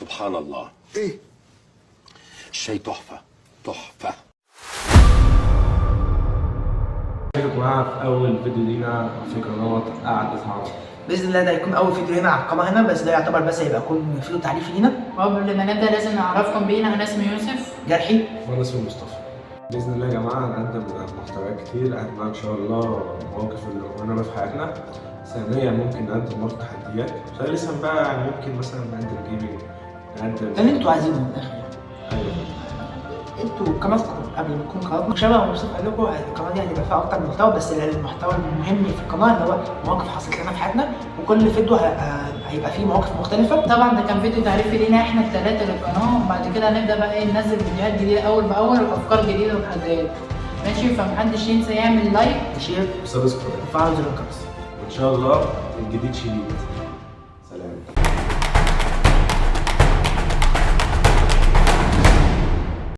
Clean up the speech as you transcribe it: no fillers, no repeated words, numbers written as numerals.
سبحان الله. ايه؟ الشاي تحفة تحفة. يا جماعة، في أول فيديو لينا في قناة قعدة عرب. باذن الله ده هيكون اول فيديو هنا على القناة هنا، بس ده يعتبر بس هيبقى يكون فيديو تعريفي لينا. وقبل ما نبدا لازم نعرفكم بينا. انا اسمي يوسف. جرحي. وأنا اسمي مصطفى. بإذن الله يا جماعة هنقدم محتويات كتير، أهمها إن شاء الله المواقف اللي مرينا بيها في حياتنا. ثانيا ممكن نقدم برضه تحديات. ثالثا بقى ممكن مثلا نقدم gaming، نقدم ده اللي انتوا عايزينه من الاخر يعني. أيوه. انتوا قناتكم قبل ما تكون قناتنا، شبه ما مصطفى قال لكم، القناة دي هتبقى فيها اكتر محتوى، بس المحتوى المهم في القناة اللي هو مواقف حصلت لنا في حياتنا، وكل فيديو هيبقى فيه مواقف مختلفه. طبعا ده كان فيديو تعريفي لينا احنا الثلاثة للقناه، وبعد كده هنبدا بقى ايه، ننزل فيديوهات جديدة اول باول وافكار جديدة وتحديات، ماشي؟ فمحدش ينسى يعمل like share و subscribe وفعلوا زر الجرس. وإن شاء الله الجديد شديد.